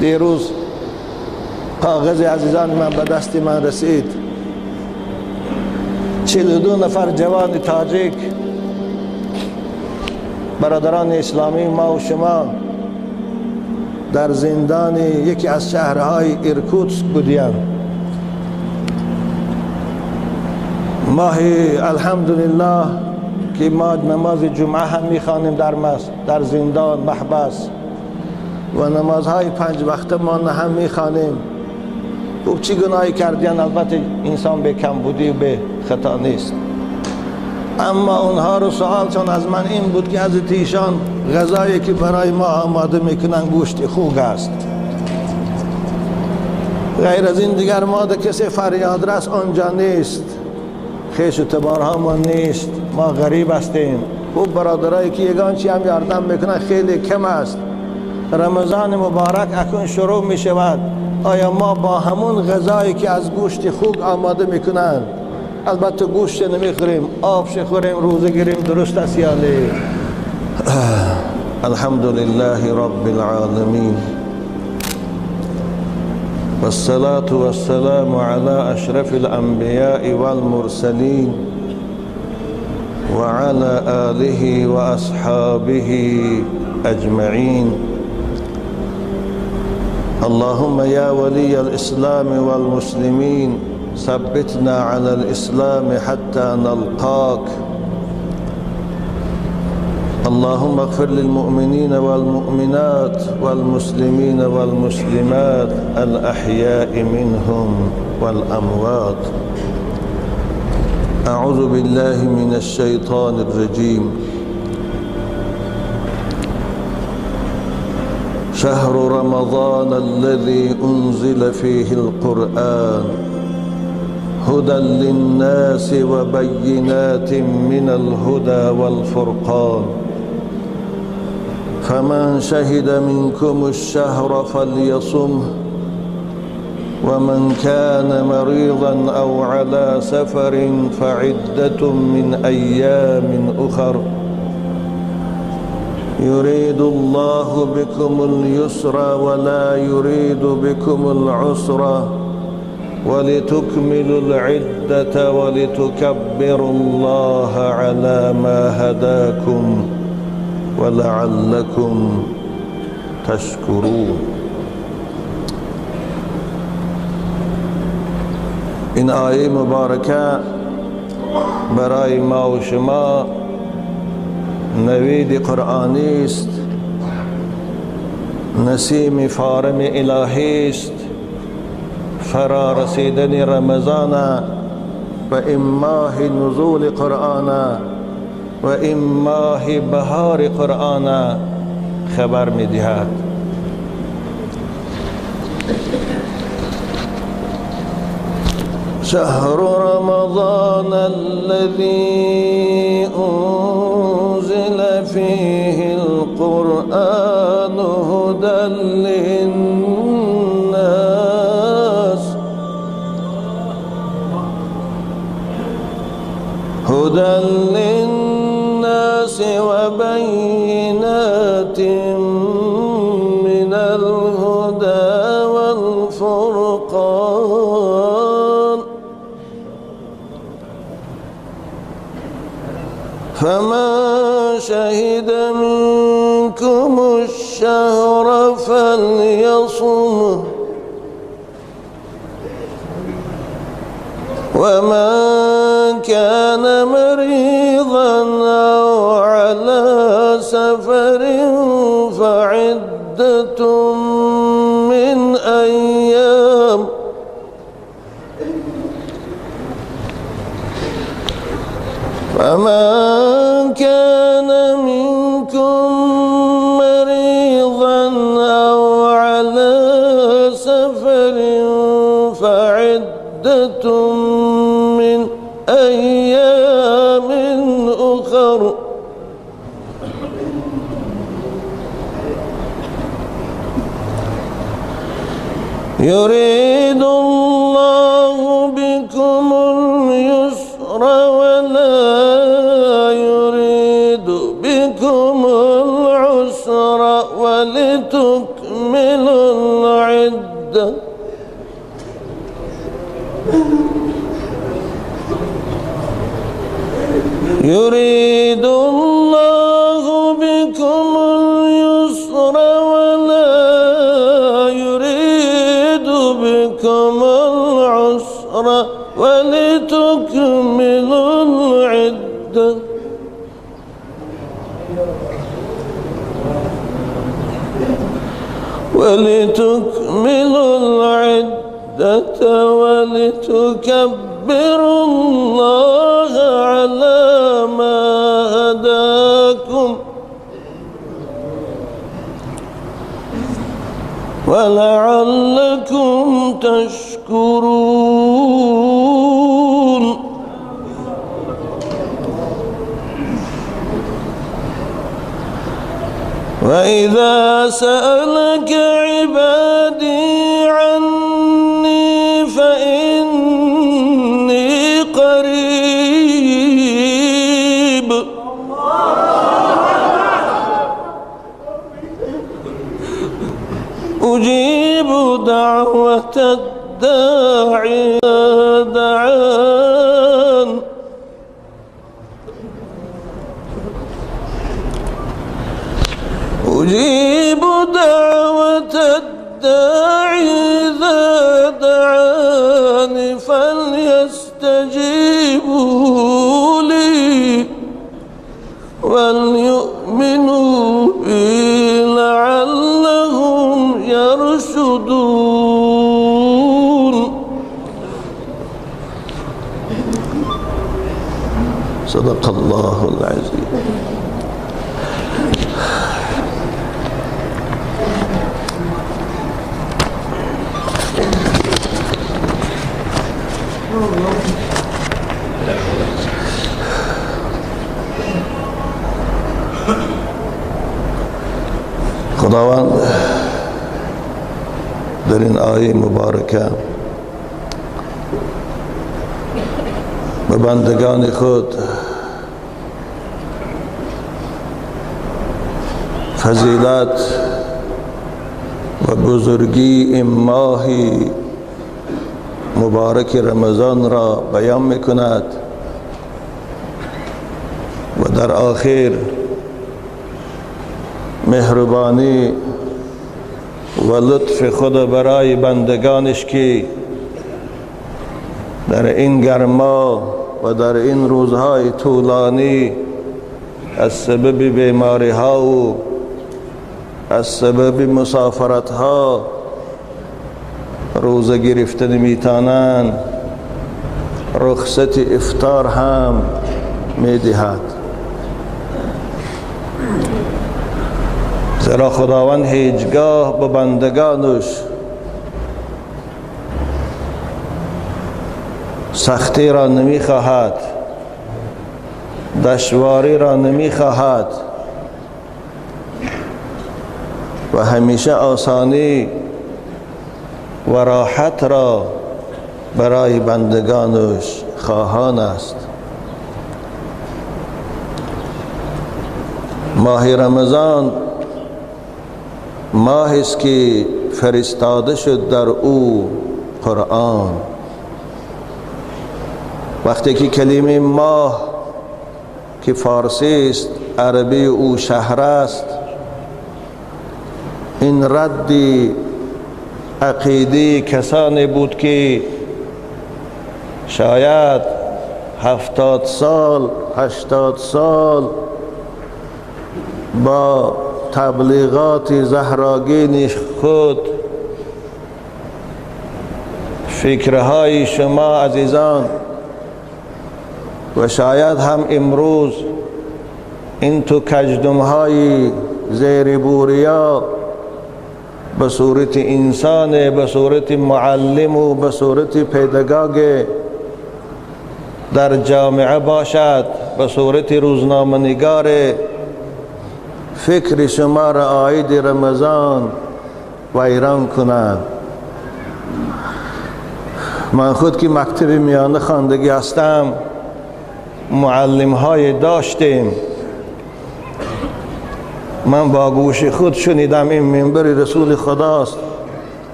دیروز کاغذ عزیزان من به دست من رسید. 42 نفر جوان تاجیک، برادران اسلامی ما و شما، در زندان یکی از شهرهای ایرکوتسک بودیم. ماه الحمدلله که ما نماز جمعه هم میخوانیم در در زندان محبس و نمازهای 5 وقت ما هم میخوانیم. خوب چی گناهی کردین؟ البته انسان به کم بودی و به خطا نیست، اما اونها رو سوالشان از من این بود که از ایشان غذایی که برای ما آماده میکنن گوشت خوگ است، غیر از این دیگر ما ده کسی فریاد رس آنجا نیست، خویش و تبارها ما نیست، ما غریب هستیم. خوب برادرایی که یگان چی هم یاردم میکنن خیلی کم است. رمضان مبارک اکنون شروع میشود، آیا ما با همون غذایی که از گوشت خوگ آماده میکنن، البته گوشت نمیخوریم، آب خوریم، روزه گیریم، درست است یا نه؟ الحمد لله رب العالمین والصلاة والسلام على أشرف الأنبياء والمرسلين وعلى آله وأصحابه أجمعين. اللهم يا ولي الإسلام والمسلمين ثبتنا على الإسلام حتى نلقاك. اللهم اغفر للمؤمنين والمؤمنات والمسلمين والمسلمات الأحياء منهم والأموات. أعوذ بالله من الشيطان الرجيم. شهر رمضان الذي أنزل فيه القرآن هدى للناس وبينات من الهدى والفرقان، فمن شهد منكم الشهر فليصمه، ومن كان مريضا أو على سفر فعدة من أيام أخر، يريد الله بكم اليسر ولا يريد بكم العسر، ولتكملوا العدة ولتكبروا الله على ما هداكم ولعلكم تشكرون. این آیه مبارکه برای ما و شما نوید قرآنی است، نسیم فارم الهی است، فرا رسیدن رمضان و این ماه نزول قرآن و این ماه بهار قرآن خبر می‌دهد. شهر رمضان الذي أنزل فيه القرآن هدى للناس، هدى للناس وبينات من الهدى والفرقان، فمن شهد منكم الشهر فليصمه، ومن كان مريضا أو على سفر فعدة من أيام، فمن كان منكم مريضا أو على سفر فعدة من أيام أخر، يريد الله بكم اليسر ولا يريد بكم العسر ولتكملوا ولتكملوا العدة يريد الله بكم اليسر ولا يريد بكم العسر ولتكملوا العدة ولتكبروا الله على ما هداكم ولعلكم تشكرون. وإذا سألك عبادي عني فإني قريب أجيب دعوة الداعي دعان أجيب دعوة الداعي إذا دعاني فليستجيبوا لي وليؤمنوا بي لعلهم يرشدون. صدق الله العظيم. خداوند در این آیه مبارکه به بندگان خود فضیلت و بزرگی این ماه مبارک رمضان را بیان میکند و در آخر مهربانی و لطف خود برای بندگانش که در این گرما و در این روزهای طولانی از سبب بیماری ها و از سبب مسافرت ها روزه گرفتن میتانند، رخصت افطار هم میدهد. زیرا خداوند هیچگاه به بندگانش سختی را نمیخواهد، دشواری را نمیخواهد و همیشه آسانی و راحت را برای بندگانش خواهان است. ماه رمضان ماه است که فرستاده شد در او قرآن. وقتی که کلمه ماه که فارسی است، عربی او شهر است، این رد عقیده کسانی بود که شاید 70 سال 80 سال با تبلیغات زهراگین خود فکرهای شما عزیزان و شاید هم امروز این تو کجدمهای زیر بوریا به صورت انسان، به صورت معلم و به صورت پیدگاگ در جامعه باشد، به صورت روزنامه نگار فکر شما را عاید رمضان ویران کنند. من خود که مکتب میانه خواندگی هستم، معلم های داشتیم من با گوش خود شنیدم این منبر رسول خداست.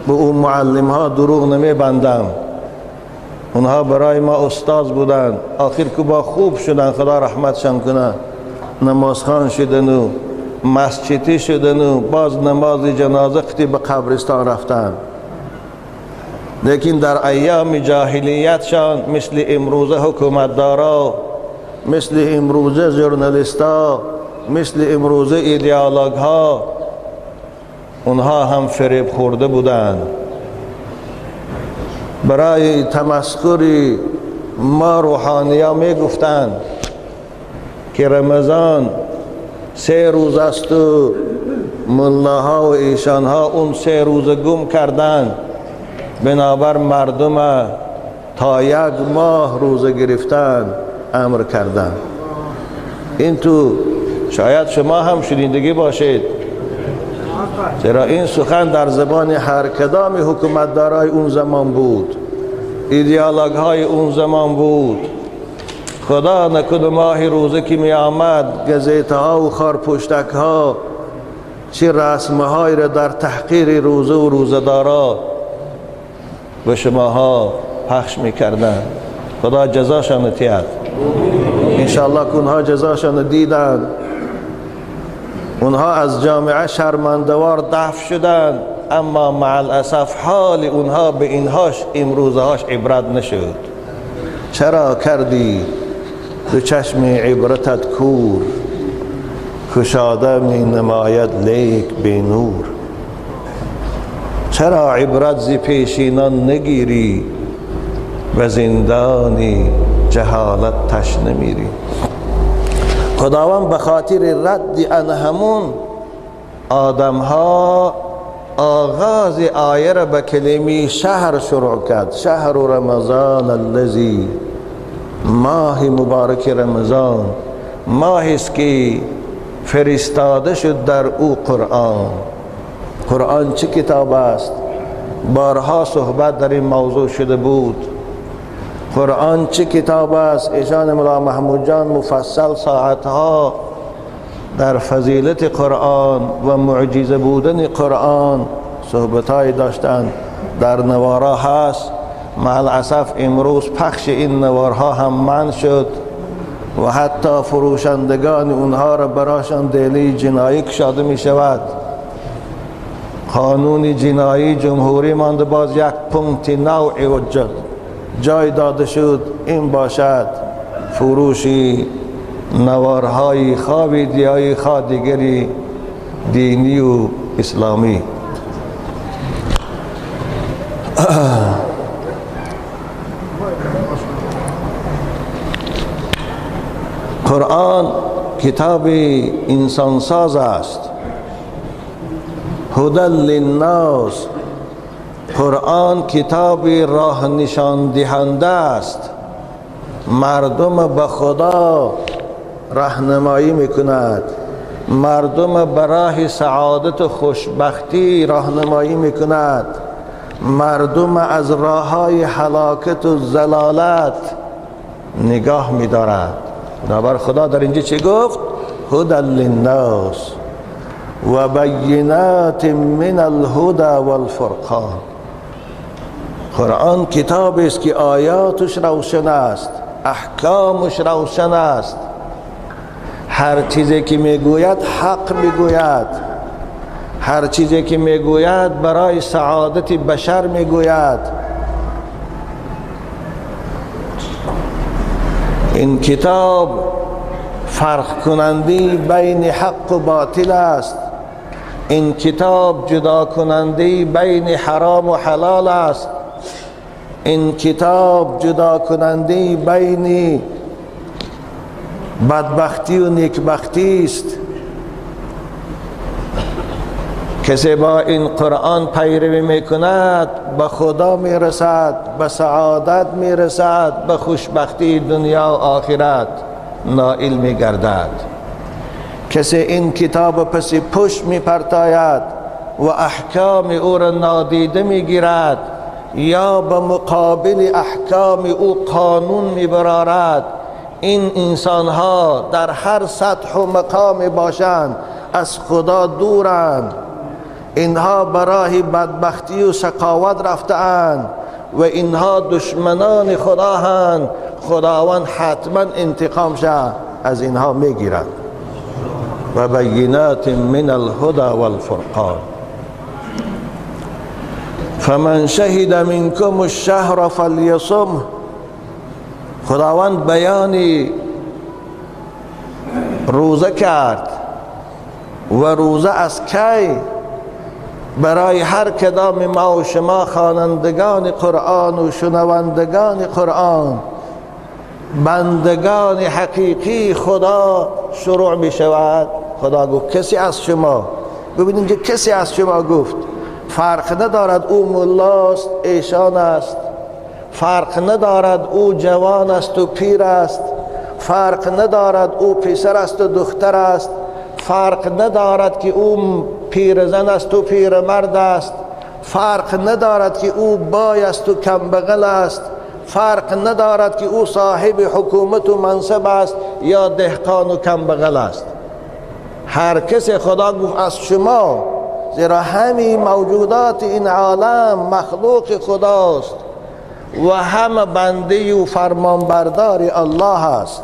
به اون معلم ها دروغ نمی بندم، اونها برای ما استاد بودن. آخر که با خوب شدن، خدا رحمتشان کنه، نمازخوان شدن و مسجدی شدن و باز نماز جنازه قطی به قبرستان رفتن. لیکن در ایام جاهلیتشان مثل امروزه حکومتدارا، مثل امروزه ژورنالیستا، مثل امروزه ایدئولوگ ها، اونها هم فریب خورده بودند. برای تمسخر ما روحانیا می گفتند که رمضان 3 روز است و ملاها و ایشانها اون 3 روز گم کردند، بنابر مردم تا 1 ماه روزه گرفتن امر کردند. این تو شاید شما هم شنیدگی باشید، چرا این سخن در زبان هر کدام حکومتدارای اون زمان بود، ایدئولوگ های اون زمان بود. خدا نکند ماه روزه که می آمد، گزیته ها و خارپشتک ها چه رسم های را در تحقیر روزه و روزه‌دارا به شماها پخش میکردن. خدا جزاشان تید انشاءالله که اونها جزاشان دیدن. اونها از جامعه شرمندوار دفع شدن، اما مع الاسف حال اونها به اینهاش امروزهاش عبرت نشد. چرا کردی دو چشم عبرتت کور، کشاده می نماید لیک به نور. چرا عبرت زی پیشینان نگیری، و زندانی جهالت تشنه میری. خداوند به خاطر رد ان همون آدم ها آغاز آیه را به کلمه شهر شروع کرد. شهر رمضان الذی، ماه مبارک رمضان، ماهی است که فرستاده شد در او قرآن. قرآن چه کتاب است؟ بارها صحبت در این موضوع شده بود. قرآن چه کتاب است؟ ایشان مولا محمود جان مفصل ساعتها در فضیلت قرآن و معجزه بودن قرآن صحبتهای داشتند. در نوارها هست. مع الاسف امروز پخش این نوارها هم منع شد و حتی فروشندگان اونها را براشان دلی جنایی کشاده می شود. قانون جنایی جمهوری مانده باز یک پونکت نوع وجد جای داده شد، این باشد فروشی نوارهای خواه ویدیوهای خواه دیگری دینی و اسلامی. قرآن کتاب انسانساز است. هدی للناس، قرآن کتاب راه نشان دهنده است. مردم به خدا راهنمایی میکند، مردم به راه سعادت و خوشبختی راهنمایی میکند، مردم از راههای هلاکت و ضلالت نگاه میدارد. بنابر خدا در اینجا چه گفت؟ هدی للناس و بینات من الهدی والفرقان. قرآن کتاب است که آیاتش روشن است، احکامش روشن است، هر چیزی که میگوید حق میگوید، هر چیزی که میگوید برای سعادت بشر میگوید. این کتاب فرق کننده بین حق و باطل است. این کتاب جدا کننده بین حرام و حلال است. این کتاب جدا کننده بین بدبختی و نیکبختی است. کسی با این قرآن پیروی میکند به خدا میرسد، به سعادت میرسد، به خوشبختی دنیا و آخرت نائل میگردد. کسی این کتاب پس پشت میپرتاید و احکام او را نادیده میگیرد یا به مقابل احکام او قانون میبرارد، این انسانها در هر سطح و مقام باشند از خدا دورند، اینها برای بدبختی و شقاوت رفته‌اند و اینها دشمنان خدا هستند، خداوند حتما انتقام شه از اینها میگیرد. و بینات من الهدى والفرقان. فمن شهد منكم الشهر فلیصمه. خداوند بیانی روزه کرد و روزه از کی؟ برای هر کدام ما و شما خوانندگان قرآن و شنوندگان قرآن، بندگان حقیقی خدا شروع می شود. خدا گفت کسی از شما، ببینید که کسی از شما گفت، فرق ندارد او ملاست ایشان است، فرق ندارد او جوان است و پیر است، فرق ندارد او پسر است و دختر است، فرق ندارد که او پیرزن است و پیرمرد است، فرق ندارد که او بای است و کمبغل است، فرق ندارد که او صاحب حکومت و منصب است یا دهقان و کمبغل است. هر کس خدا گفت از شما، زیرا همین موجودات این عالم مخلوق خداست و همه بنده و فرمانبردار الله است.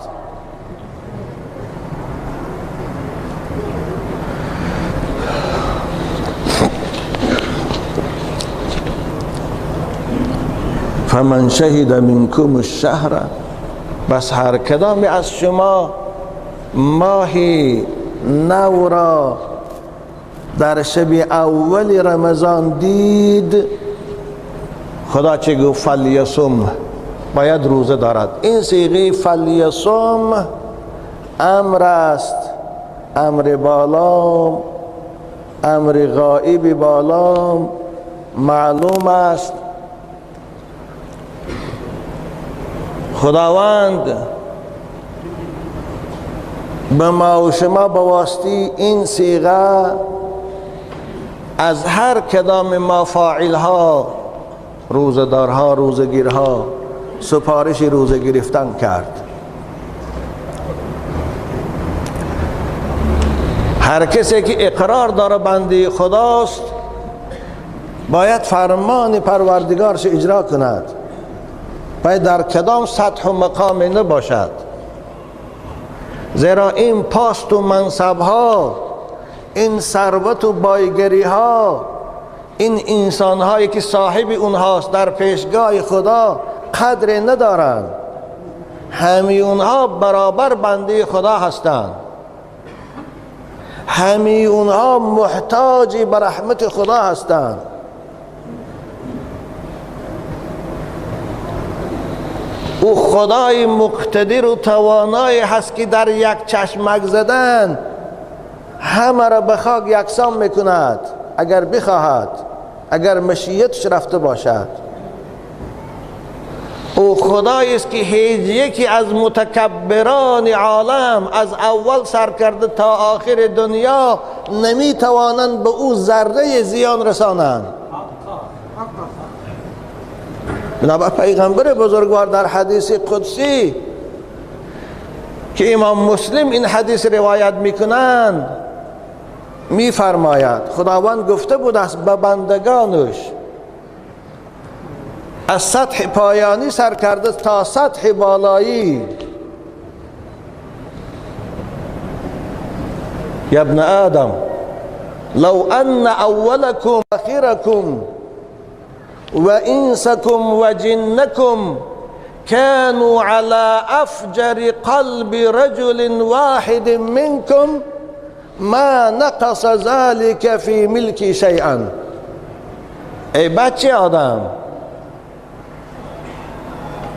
فمن شهد منکم الشهر، بس هر کدام از شما ماهی نو را در شب اول رمضان دید، خدا چه گفت؟ فلیصم، باید روزه دارد. این صیغه فلیصم امر است، امر بالام، امر غائب بالام، معلوم است. خداوند به ما و شما به واسطه این صیغه از هر کدام ما فاعل ها، روزه‌دارها، روزه‌گیرها، سفارش روزه گرفتن کرد. هر کسی که اقرار داره بنده خداست باید فرمان پروردگارش اجرا کند، باید در کدام سطح و مقام نباشد، زیرا این پاست و منصب ها، این ثروت و بایگری ها، این انسان هایی که صاحب اونهاست در پیشگاه خدا قدر ندارند. همه اونها برابر بنده خدا هستند، همه اونها محتاج به رحمت خدا هستند. او خدای مقتدر و توانایی هست که در یک چشمک زدن همه را به خاک یکسان میکند اگر بخواهد، اگر مشیتش رفته باشد. او خدایی است که هیچ یکی از متکبران عالم از اول سر کرده تا آخر دنیا نمیتوانند به او ذره زیان رسانند. بنابر پیغمبر بزرگوار در حدیث قدسی که امام مسلم این حدیث روایت میکنند میفرماید خداوند گفته بود است به بندگانش از سطح پایانی سر کرده تا سطح بالایی، یا ابن آدم لو ان اولکم اخرکم و انسکم و جنکم كانوا على افجر قلب رجل واحد منكم ما نقص ذلك في ملكي شيئا. ای بچه آدم،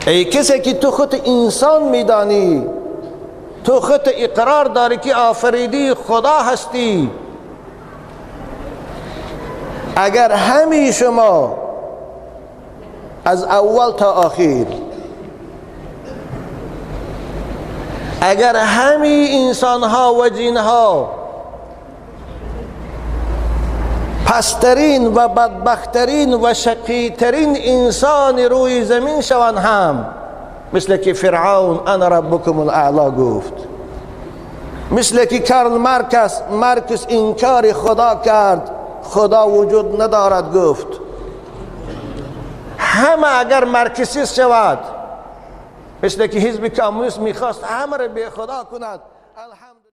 ای کسی که تو خود انسان میدانی، تو خود اقرار داری که آفریدی خدا هستی، اگر همی شما از اول تا آخر، اگر همی انسان ها و جن ها پسترین و بدبخترین و شقیترین انسان روی زمین شوند هم، مثل که فرعون انا ربکم الاعلا گفت، مثل که کارل مارکس انکار خدا کرد، خدا وجود ندارد گفت. همه اگر مارکسیست شود، مثل که حزب کمونیست میخواست همه را به خدا کند.